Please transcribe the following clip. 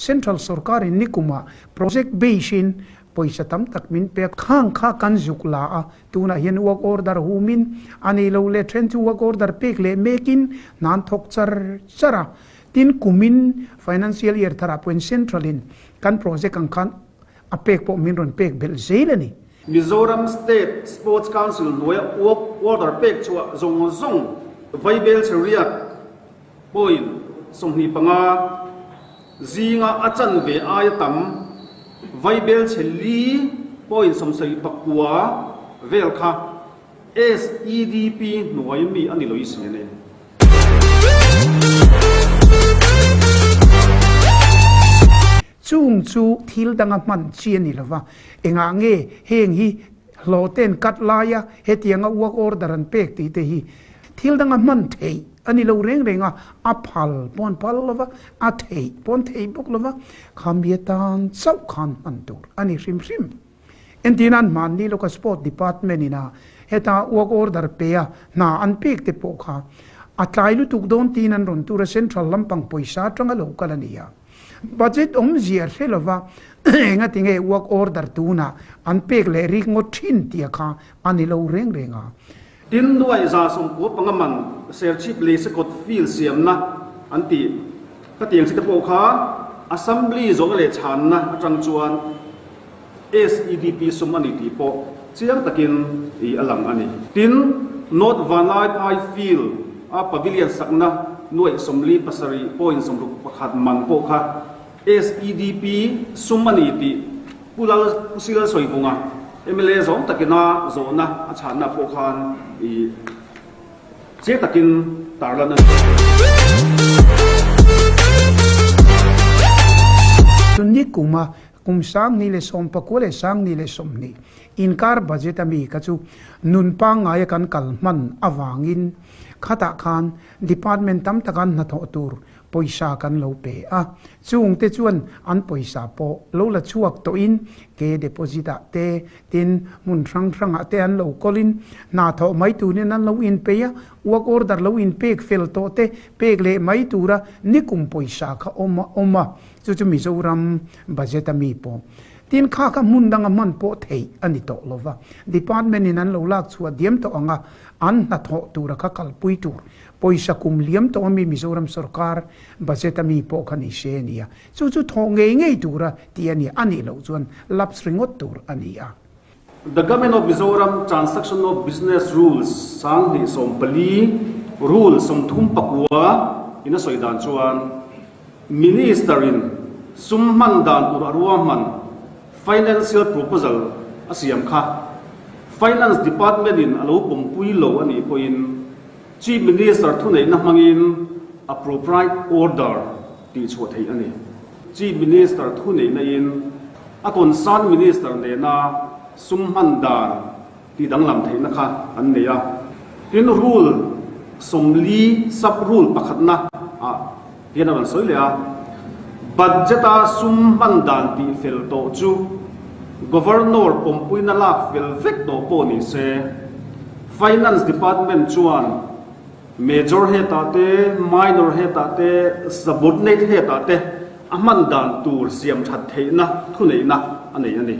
Central sorkarin nikumah project base-in pawisa tam tak min pe a, khang kha kan zuk la a, tunah hian work order humin a nei lo leh then chu work order pek leh mekin hna an thawk char char a. Tin, kumin financial year tharah pawhin Central-in kan project ang khan a pek pawh min rawn pek belh zel a ni. Mizoram State Sports Council hnuaia work order pek chhuah zawng zawng Vaibel Chariot point 25 zinga a chanve aia tam Vaibelchhe li point 79 vel kha SEDP hnuai mi a ni lo i si a ni. Chung chu thil danga hman chi a ni lova, engah nge heng hi hlawh ten cut laia hetianga work order an pek tih te hi thil danga hman theih a ni lo reng reng a, a phal pawh an phal lova, a theih pawh an theih bawk lova, khami atan chauh khan hman tur a ni hrim hrim. Entirna an hmanni lawka Sport Department ina heta work order pe a hna an pek te pawh kha a tlai lutuk dawn tiin an rawn tur a, Central lampang pawisa atanga lo kal a ni a. Budget awmzia hre lova engati nge work order tunah an pek leh rik ngawt thin tia kha a ni lo reng reng a. Tin, nuai 195 man Serchhip Leisekawt field siamna an tih khatiang chi te pawh kha Assembly zawhna leh chhanna atang chuan SEDP sum a ni tih pawh chiang takin i a lang a ni. Tin, North Vanlaiphai Field a Pavilion sakna nuaih 47.61 man pawh kha SEDP sum a ni tih Pu Lal Pu Silal Sawivunga mla zawng takina zawhna a chhanna pawh khan i chiang takin tarlan a ni. Chuni kuma Kum 2019 leh 2020 inkar budget a mi kha chu nun pangngaia kan kal hman avangin khatah khan department tam taka an hnathawh tur pawisa kan lo pe a, chungte chuan an pawisa pawh lo la chhuak tawhin ke deposit ah te tin hmun hrang hrangah te an lo kawlin hna thawh mai turin an lo inpeih a, work order lo inpek fel tawh te pek leh mai tura nikum pawisa kha awm a awm a. Chu chu Mizoram budget a mi pawh tin kha kha hmun danga hman pawh theih a ni tawh lo va. Department in an lo lak chhuah diam tawh ang a, an hnathawh tura kha kalpui tur pawisa kum liam tawh a mi Mizoram sorkar budget a mi pawh kha ni se a ni a. Chu chu thawh ngei ngei tura tih a ni a, a nih loh chuan lapse ringawt tur a ni a. The Government of Mizoram Transaction of Business Rules 2014 Rule 39 in a sawi dan chuan Minister in sum hman dan tur a ruahman financial proposal a siam kha Finance Department in a lo pawmpui lo a nih pawhin Chief Minister thuneihna hmangin appropriate order tih chhuah theih a ni. Chief Minister thuneihna in a concern Minister nena sum hman dan tih danglam theihna kha an nei a. Tin, Rule 40 sub rule pakhatna ah hian a rawn sawi leh a, Budget a sum hman dan tih fel tawh chu Governor pawmpuina lak fel vek tawh pawh ni se, Finance Department chuan Major hetah te, Minor hetah te, Subordinate hetah te a hman dan tur siam that theihna thuneihna a nei a ni.